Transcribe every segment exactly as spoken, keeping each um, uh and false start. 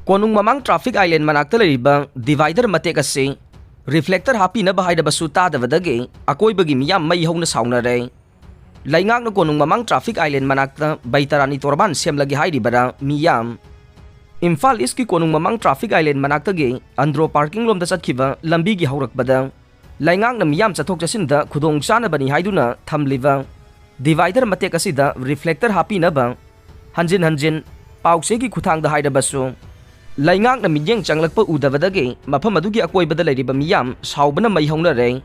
ꯀꯣꯅꯨꯡ ꯃꯃꯥꯡ traffic island ꯃꯅꯥꯛꯇ ꯂꯩꯔꯤꯕ divider ꯃꯇꯦꯛ ꯑꯁꯤ reflector ꯍꯥꯞꯄꯤꯅꯕ ꯍꯥꯏꯔꯕꯁꯨ ꯇꯥꯗꯕꯗꯒꯤ ꯑꯀꯣꯏꯕꯒꯤ ꯃꯤꯌꯥꯝ ꯃꯩ ꯍꯧꯅ ꯁꯥꯎꯅꯔꯦ꯫ ꯂꯩꯉꯥꯛꯅ ꯀꯣꯅꯨꯡ ꯃꯃꯥꯡ traffic island ꯃꯅꯥꯛꯇ ꯕꯩꯇꯥꯔꯥꯅꯤ ꯇꯣꯔꯕꯥꯟ ꯁꯦꯝꯂꯒꯦ ꯍꯥꯏꯔꯤꯕꯔꯥ ꯃꯤꯌꯥꯝ? ꯏꯝꯐꯥꯜ ꯏꯁꯀꯤ ꯀꯣꯅꯨꯡ ꯃꯃꯥꯡ traffic island ꯃꯅꯥꯛꯇꯒꯤ ꯑꯟꯗ꯭ꯔꯣ ꯄꯥꯔꯀꯤꯡ ꯂꯣꯝꯗ ꯆꯠꯈꯤꯕ ꯂꯝꯕꯤꯒꯤ ꯍꯧꯔꯛꯄꯗ ꯂꯩꯉꯥꯛꯅ ꯃꯤꯌꯥꯝ ꯆꯠꯊꯣꯛ ꯆꯠꯁꯤꯟꯗ ꯈꯨꯗꯣꯡ ꯆꯥꯅꯕꯅꯤ ꯍꯥꯏꯗꯨꯅ ꯊꯝꯂꯤꯕ divider ꯃꯇꯦꯛ ꯑꯁꯤꯗ reflector ꯍꯥꯞꯄꯤꯅꯕ ꯍꯟꯖꯤꯟ ꯍꯟꯖꯤꯟ ꯄꯥꯎꯆꯦꯒꯤ ꯈꯨꯠꯊꯥꯡꯗ ꯍꯥꯏꯔꯕꯁꯨ ꯂꯩꯉꯥꯛꯅ ꯃꯤꯠꯌꯦꯡ ꯆꯪꯂꯛꯄ ꯎꯗꯕꯗꯒꯤ ꯃꯐꯝ ꯑꯗꯨꯒꯤ ꯑꯀꯣꯏꯕꯗ ꯂꯩꯔꯤꯕ ꯃꯤꯌꯥꯝ ꯁꯥꯎꯕꯅ ꯃꯩ ꯍꯧꯅꯔꯦ꯫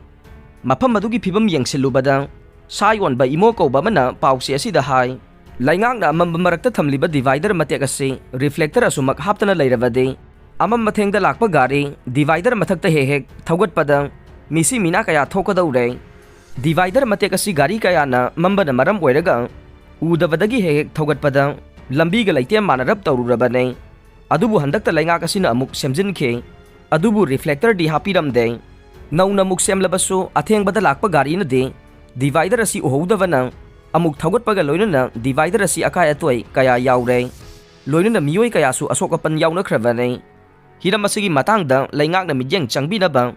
ꯃꯐꯝ ꯑꯗꯨꯒꯤ ꯐꯤꯕꯝ ꯌꯦꯡꯁꯤꯜꯂꯨꯕꯗ ꯁꯥ ꯌꯣꯟꯕ ꯏꯃꯣ ꯀꯧꯕ ꯑꯃꯅ ꯄꯥꯎꯆꯦ ꯑꯁꯤꯗ ꯍꯥꯏ, ꯂꯩꯉꯥꯛꯅ ꯑꯃꯝꯕ ꯃꯔꯛꯇ ꯊꯝꯂꯤꯕ divider ꯃꯇꯦꯛ ꯑꯁꯤ reflector ꯑꯁꯨꯃꯛ ꯍꯥꯞꯇꯅ ꯂꯩꯔꯕꯗꯤ ꯑꯃꯝ ꯑꯊꯦꯡꯗ ꯂꯥꯛꯄ ꯒꯥꯔꯤ divider ꯃꯊꯛꯇ ꯍꯦꯛ ꯍꯦꯛ ꯊꯧꯒꯠꯄꯗ ꯃꯤꯁꯤ ꯃꯤꯅꯥ ꯀꯌꯥ ꯊꯣꯛꯀꯗꯧꯔꯦ꯫ Divider ꯃꯇꯦꯛ ꯑꯁꯤ ꯒꯥꯔꯤ ꯀꯌꯥꯅ ꯃꯝꯕꯅ ꯃꯔꯝ ꯑꯣꯏꯔꯒ ꯎꯗꯕꯗꯒꯤ ꯍꯦꯛ ꯍꯦꯛ ꯊꯧꯒꯠꯄꯗ ꯂꯝꯕꯤꯒ ꯂꯩꯇꯦꯝ ꯃꯥꯟꯅꯔꯞ ꯇꯧꯔꯨꯔꯕꯅꯦ꯫ ꯑꯗꯨꯕꯨ ꯍꯟꯗꯛꯇ ꯂꯩꯉꯥꯛ ꯑꯁꯤꯅ ꯑꯃꯨꯛ ꯁꯦꯝꯖꯤꯟꯈꯤ꯫ ꯑꯗꯨꯕꯨ reflectorꯗꯤ ꯍꯥꯞꯄꯤꯔꯝꯗꯦ꯫ ꯅꯧꯅ ꯑꯃꯨꯛ ꯁꯦꯝꯂꯕꯁꯨ ꯑꯊꯦꯡꯕꯗ ꯂꯥꯛꯄ ꯒꯥꯔꯤꯅꯗꯤ divider ꯑꯁꯤ ꯎꯍꯧꯗꯕꯅ ꯑꯃꯨꯛ ꯊꯧꯒꯠꯄꯒ ꯂꯣꯏꯅꯅ divider ꯑꯁꯤ ꯑꯀꯥꯏ ꯑꯇꯣꯏ ꯀꯌꯥ ꯌꯥꯎꯔꯦ꯫ ꯂꯣꯏꯅꯅ ꯃꯤꯑꯣꯏ ꯀꯌꯥꯁꯨ ꯑꯁꯣꯛ ꯑꯄꯟ ꯌꯥꯎꯅꯈ꯭ꯔꯕꯅꯤ꯫ ꯍꯤꯔꯝ ꯑꯁꯤꯒꯤ ꯃꯇꯥꯡꯗ ꯂꯩꯉꯥꯛꯅ ꯃꯤꯠꯌꯦꯡ ꯆꯪꯕꯤꯅꯕ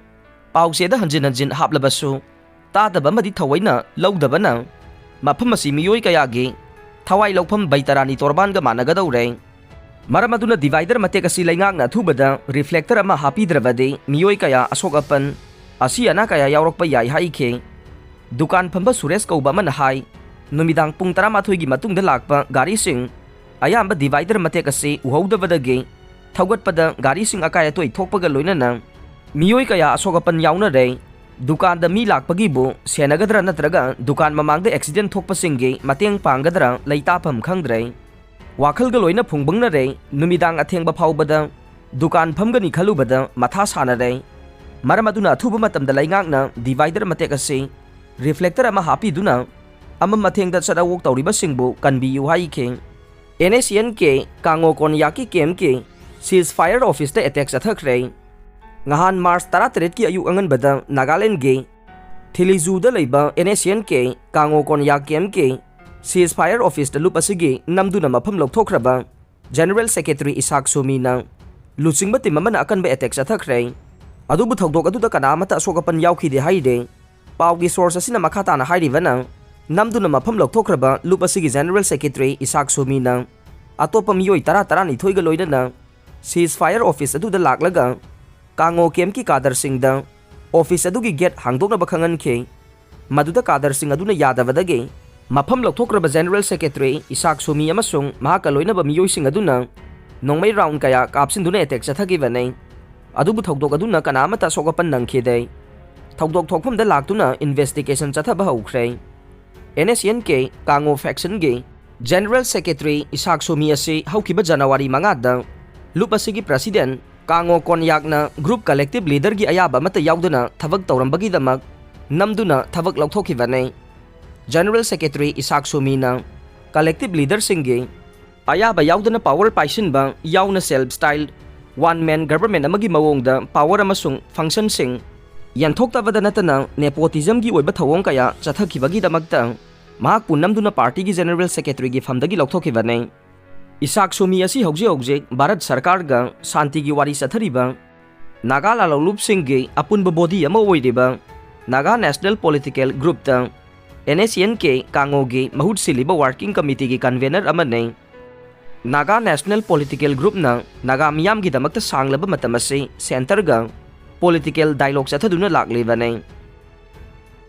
ꯄꯥꯎꯆꯦꯗ ꯍꯟꯖꯤꯟ ꯍꯟꯖꯤꯟ ꯍꯥꯞꯂꯕꯁꯨ ꯇꯥꯗꯕ ꯑꯃꯗꯤ ꯊꯑꯣꯏꯅ ꯂꯧꯗꯕꯅ ꯃꯐꯝ ꯑꯁꯤ ꯃꯤꯑꯣꯏ ꯀꯌꯥꯒꯤ ꯊꯋꯥꯏ ꯂꯧꯐꯝ ꯕꯩꯇꯥꯔꯥꯅꯤ ꯇꯣꯔꯕꯥꯟꯒ ꯃꯥꯟꯅꯒꯗꯧꯔꯦ꯫ ꯃꯔꯝ ꯑꯗꯨꯅ divider ꯃꯇꯦꯛ ꯑꯁꯤ ꯂꯩꯉꯥꯛꯅ ꯑꯊꯨꯕꯗ reflector ꯑꯃ ꯍꯥꯞꯄꯤꯗ꯭ꯔꯕꯗꯤ ꯃꯤꯑꯣꯏ ꯀꯌꯥ ꯑꯁꯣꯛ ꯑꯄꯟ, ꯑꯁꯤ ꯑꯅꯥ ꯀꯌꯥ ꯌꯥꯎꯔꯛꯄ ꯌꯥꯏ ꯍꯥꯏꯈꯤ꯫ ꯗꯨꯀꯥꯟ ꯐꯝꯕ ꯁꯨꯔꯦꯁ ꯀꯧꯕ ꯑꯃꯅ ꯍꯥꯏ, ꯅꯨꯃꯤꯗꯥꯡ ꯄꯨꯡ ꯇꯔꯥꯃꯥꯊꯣꯏꯒꯤ ꯃꯇꯨꯡꯗ ꯂꯥꯛꯄ ꯒꯥꯔꯤꯁꯤꯡ ꯑꯌꯥꯝꯕ divider ꯃꯇꯦꯛ ꯑꯁꯤ ꯎꯍꯧꯗꯕꯗꯒꯤ ꯊꯧꯒꯠꯄꯗ ꯒꯥꯔꯤꯁꯤꯡ ꯑꯀꯥꯏ ꯑꯇꯣꯏ ꯊꯣꯛꯄꯒ ꯂꯣꯏꯅꯅ ꯃꯤꯑꯣꯏ ꯀꯌꯥ ꯑꯁꯣꯛ ꯑꯄꯟ ꯌꯥꯎꯅꯔꯦ꯫ ꯗꯨꯀꯥꯟꯗ ꯃꯤ ꯂꯥꯛꯄꯒꯤꯕꯨ ꯁꯦꯟꯅꯒꯗ꯭ꯔꯥ ꯅꯠꯇ꯭ꯔꯒ ꯗꯨꯀꯥꯟ ꯃꯃꯥꯡꯗ accident ꯊꯣꯛꯄꯁꯤꯡꯒꯤ ꯃꯇꯦꯡ ꯄꯥꯡꯒꯗ꯭ꯔꯥ ꯂꯩꯇꯥꯐꯝ ꯈꯪꯗ꯭ꯔꯦ꯫ ꯋꯥꯈꯜꯒ ꯂꯣꯏꯅ ꯐꯨꯡꯕꯪꯅꯔꯦ꯫ ꯅꯨꯃꯤꯗꯥꯡ ꯑꯊꯦꯡꯕ ꯐꯥꯎꯕꯗ ꯗꯨꯀꯥꯟ ꯐꯝꯒꯅꯤ ꯈꯜꯂꯨꯕꯗ ꯃꯊꯥ ꯁꯥꯅꯔꯦ꯫ ꯃꯔꯝ ꯑꯗꯨꯅ ꯑꯊꯨꯕ ꯃꯇꯝꯗ ꯂꯩꯉꯥꯛꯅ divider ꯃꯇꯦꯛ ꯑꯁꯤ reflector ꯑꯃ ꯍꯥꯞꯄꯤꯗꯨꯅ ꯑꯃꯝ ꯑꯊꯦꯡꯗ ꯆꯠ ꯑꯋꯣꯛ ꯇꯧꯔꯤꯕꯁꯤꯡꯕꯨ ꯀꯟꯕꯤꯌꯨ ꯍꯥꯏꯈꯤ꯫ NSCN ꯀꯦ ꯀꯥꯡꯉꯣ ꯀꯣꯟꯌꯥꯛꯀꯤ camp ꯀꯤ ceasefire office ꯇ attack ꯆꯠꯊꯈ꯭ꯔꯦ꯫ ꯉꯍꯥꯟ March ꯇꯔꯥꯇꯔꯦꯠꯀꯤ ꯑꯌꯨꯛ ꯑꯉꯟꯕꯗ ꯅꯥꯒꯥꯂꯦꯟꯒꯤ ꯊꯤꯂꯤꯖꯨꯗ ꯂꯩꯕ NSCN ꯀꯦ ꯀꯥꯡꯉꯣ ꯀꯣꯟꯌꯥꯛ camp ꯀꯤ ceasefire office ꯇ ꯂꯨꯞ ꯑꯁꯤꯒꯤ ꯅꯝꯗꯨꯅ ꯃꯐꯝ ꯂꯧꯊꯣꯛꯈ꯭ꯔꯕ General Secretary ꯏꯁꯥꯛ ꯁꯣꯃꯤꯅ ꯂꯨꯆꯤꯡꯕ team ꯑꯃꯅ ꯑꯀꯟꯕ attack ꯆꯠꯊꯈ꯭ꯔꯦ꯫ ꯑꯗꯨꯕꯨ ꯊꯧꯗꯣꯛ ꯑꯗꯨꯗ ꯀꯅꯥ ꯑꯃꯠꯇ ꯑꯁꯣꯛ ꯑꯄꯟ ꯌꯥꯎꯈꯤꯗꯦ ꯍꯥꯏꯔꯦ꯫ ꯄꯥꯎꯒꯤ source ꯑꯁꯤꯅ ꯃꯈꯥ ꯇꯥꯅ ꯍꯥꯏꯔꯤꯕꯅ, ꯅꯝꯗꯨꯅ ꯃꯐꯝ ꯂꯧꯊꯣꯛꯈ꯭ꯔꯕ ꯂꯨꯞ ꯑꯁꯤꯒꯤ General Secretary ꯏꯁꯥꯛ ꯁꯣꯃꯤꯅ ꯑꯇꯣꯞꯄ ꯃꯤꯑꯣꯏ ꯇꯔꯥ ꯇꯔꯥꯅꯤꯊꯣꯏꯒ ꯂꯣꯏꯅꯅ ceasefire office ꯑꯗꯨꯗ ꯂꯥꯛꯂꯒ ꯀꯥꯡꯉꯣ campꯀꯤ cadreꯁꯤꯡꯗ office ꯑꯗꯨꯒꯤ gate ꯍꯥꯡꯗꯣꯛꯅꯕ ꯈꯪꯍꯟꯈꯤ꯫ ꯃꯗꯨꯗ cadreꯁꯤꯡ ꯑꯗꯨꯅ ꯌꯥꯗꯕꯗꯒꯤ ꯃꯐꯝ ꯂꯧꯊꯣꯛꯈ꯭ꯔꯕ General Secretary ꯏꯁꯥꯛ ꯁꯣꯃꯤ ꯑꯃꯁꯨꯡ ꯃꯍꯥꯛꯀ ꯂꯣꯏꯅꯕ ꯃꯤꯑꯣꯏꯁꯤꯡ ꯑꯗꯨꯅ ꯅꯣꯡꯃꯩ round ꯀꯌꯥ ꯀꯥꯞꯁꯤꯟꯗꯨꯅ attack ꯆꯠꯊꯈꯤꯕꯅꯤ꯫ ꯑꯗꯨꯕꯨ ꯊꯧꯗꯣꯛ ꯑꯗꯨꯅ ꯀꯅꯥ ꯑꯃꯠꯇ ꯑꯁꯣꯛ ꯑꯄꯟ ꯅꯪꯈꯤꯗꯦ꯫ ꯊꯧꯗꯣꯛ ꯊꯣꯛꯐꯝꯗ ꯂꯥꯛꯇꯨꯅ investigation ꯆꯠꯊꯕ ꯍꯧꯈ꯭ꯔꯦ꯫ NSCN-K ꯀꯥꯡꯉꯣ factionꯒꯤ General Secretary Isaac Somi ꯑꯁꯤ ꯍꯧꯈꯤꯕ January ꯃꯉꯥꯗ ꯂꯨꯞ ꯑꯁꯤꯒꯤ President ꯀꯥꯡꯉꯣ ꯀꯣꯟꯌꯥꯛꯅ group collective leaderꯒꯤ ꯑꯌꯥꯕ ꯑꯃꯠꯇ ꯌꯥꯎꯗꯅ ꯊꯕꯛ ꯇꯧꯔꯝꯕꯒꯤꯗꯃꯛ ꯅꯝꯗꯨꯅ ꯊꯕꯛ ꯂꯧꯊꯣꯛꯈꯤꯕꯅꯤ꯫ General Secretary ꯏꯁꯥꯛ ꯁꯣꯃꯤꯅ collective leaderꯁꯤꯡꯒꯤ ꯑꯌꯥꯕ ꯌꯥꯎꯗꯅ power ꯄꯥꯏꯁꯤꯟꯕ ꯌꯥꯎꯅ self styled one man government ꯑꯃꯒꯤ ꯃꯑꯣꯡꯗ power ꯑꯃꯁꯨꯡ functionꯁꯤꯡ ꯌꯦꯟꯊꯣꯛꯇꯕꯗ ꯅꯠꯇꯅ nepotismꯒꯤ ꯑꯣꯏꯕ ꯊꯧꯑꯣꯡ ꯀꯌꯥ ꯆꯠꯊꯈꯤꯕꯒꯤꯗꯃꯛꯇ ꯃꯍꯥꯛꯄꯨ ꯅꯝꯗꯨꯅ partyꯒꯤ General Secretaryꯒꯤ ꯐꯝꯗꯒꯤ ꯂꯧꯊꯣꯛꯈꯤꯕꯅꯤ꯫ ꯏꯁꯥꯛ ꯁꯣꯃꯤ ꯑꯁꯤ ꯍꯧꯖꯤꯛ ꯍꯧꯖꯤꯛ ꯚꯥꯔꯠ ꯁꯔꯀꯥꯔꯒ ꯁꯥꯟꯇꯤꯒꯤ ꯋꯥꯔꯤ ꯆꯠꯊꯔꯤꯕ ꯅꯥꯒꯥ ꯂꯥꯂꯣꯡꯂꯨꯞꯁꯤꯡꯒꯤ ꯑꯄꯨꯟꯕ body ꯑꯃ ꯑꯣꯏꯔꯤꯕ Naga National Political Groupꯇ NSCN-K ꯀꯥꯡꯉꯣꯒꯤ ꯃꯍꯨꯠ ꯁꯤꯜꯂꯤꯕ working committeeꯒꯤ convener ꯑꯃꯅꯤ꯫ Naga National Political Groupꯅ ꯅꯥꯒꯥ ꯃꯤꯌꯥꯝꯒꯤꯗꯃꯛꯇ ꯁꯥꯡꯂꯕ ꯃꯇꯝ ꯑꯁꯤ centreꯒ political dialogue ꯆꯠꯊꯗꯨꯅ ꯂꯥꯛꯂꯤꯕꯅꯤ꯫